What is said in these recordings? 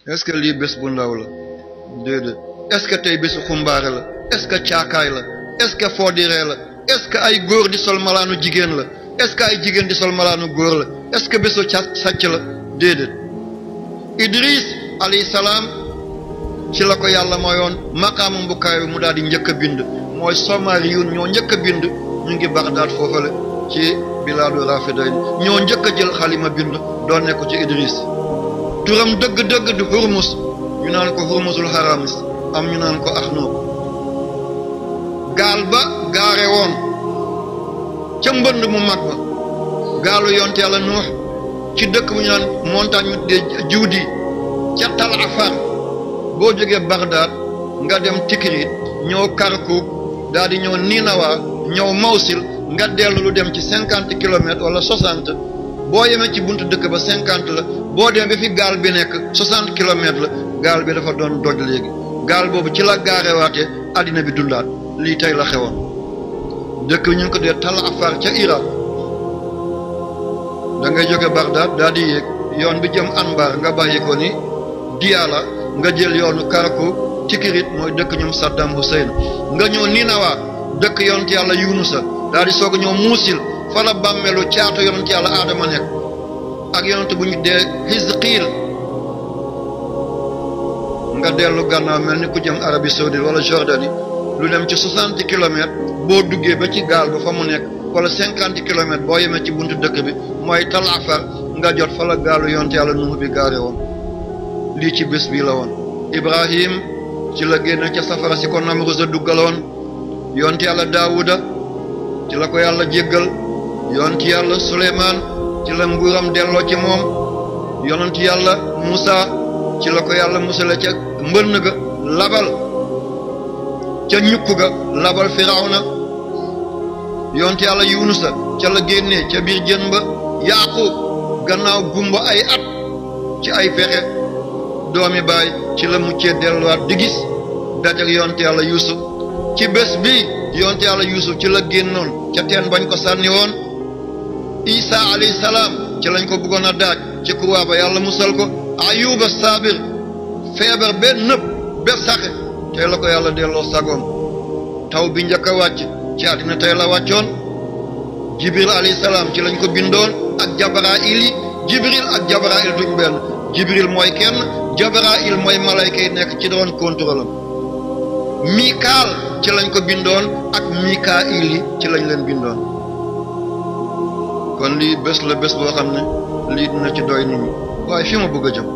est-ce que lii bés bu ndaw la déedéet est-ce que tey bésu xumbaare la est-ce que caakaay la est-ce que foodiree la est-ce que ay góor di sol malaanu jigéen la est-ce que ay jigéen di sol malaanu góor la est-ce que bésu sàcc la déedéet Idris alayhi salaam ci la ko yàlla mooyoon maqaamam bu kawe mu daal di njëkk a bind mooy Somariyun ñoo njëkk a bind ñu ngi Bagdad foofale ci bilaadu Rafidayn ñoo njëkk a jël xalima bind doon nekk ci Idris turam dëgg-dëgg di Hurmus ñu naan ko Hurmusul Haramis am ñu naan ko Axnuuq gaal ba gaare woon ca mbënd mu mag ba gaalu yonte yàlla Nuux ci dëkk bu ñu naan montagne de Juudi ca Tal Afar boo jógee Bagdad nga dem Tikrit ñëw Karkuk daal di ñëw Ninawa ñëw Mawsil nga dellu lu dem ci 50 kilomètres wala 60 boo yemee ci buntu dëkk ba 50 la boo dem ba fi gaal bi nekk 60 kilomètres la gaal bi dafa doon doj léegi gaal boobu ci la gaarewaatee addina bi dundaat lii tey la xewoon dëkk bi ñu ngi ko dee Tal Afar ca Irak da ngay jóge Bagdad daal di yéeg yoon bi jëm Anbar nga bàyyi ko ni Diyala nga jël yoonu Karkuk Tikrit mooy dëkk ñoom Saddam Hussein nga ñëw Ninawa dëkk yonent yàlla Yunusa daal di soog a ñëw Muusil fa la bàmmeelu caatu yonent yàlla Aadama nekk ak yonent bu ñu dee Hizqiil nga dellu gannaaw mel ni ku jëm Arabie Saoudite wala Jordanie lu dem ci 60 kilomètres boo duggee ba ci gaal ba fa mu nekk wala 50 kilomètres boo yemee ci buntu dëkk bi mooy Tal Afar nga jot fa la gaalu yonent yàlla Nuux bi gaare woon lii ci bés bii la woon Ibrahim ci la génne ca safara si ko Namruza duggaloon yonent yàlla Daawuda ci la ko yàlla jéggal yonent yàlla Suleymaan ci la nguuram delloo ci moom yonent yàlla Muusa ci la ko yàlla musale ca mbënn ga labal ca ñukk ga labal Firawna yonent yàlla Yunusa ca la génnee ca biir jën ba Yaaqub gannaaw gumba ay at ci ay pexe doomi baay ci la muccee delluwaat di gis dajak yonent yàlla Yuusuf ci bés bi yonent yàlla Yuusuf ci la génnoon ca teen bañ ko sànni woon Isa alayhi salaam ci lañ ko bëggoon a daaj ci croix ba yàlla musal ko Ayuba Saabir feebar be nëb be saxe tey la ko yàlla delloo sagoom taw bi njëkk a wàcc ci àddina tey la wàccoon Jibril alayhi salaam ci lañ ko bindoon ak Jabrail yi Jibril ak Jabrail duñ benn Jibril mooy kenn Jabrail mooy malayka yi nekk ci doon contrôle am Mikaal ci lañ ko bindoon ak Mikail yi ci lañ leen bindoon kon lii bés la bés boo xam ne lii dina ci doy nit ñi waaye fi ma bëgg a jëm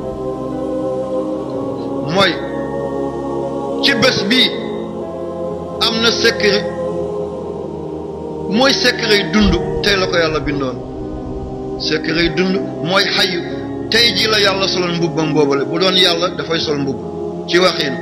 mooy ci bés bii am na secret mooy secret yi dund tey la ko yàlla bindoon secret yi dund mooy xayu tey jii la yàlla soloon mbubbam boobale bu doon yàlla dafay sol mbubb ci waxin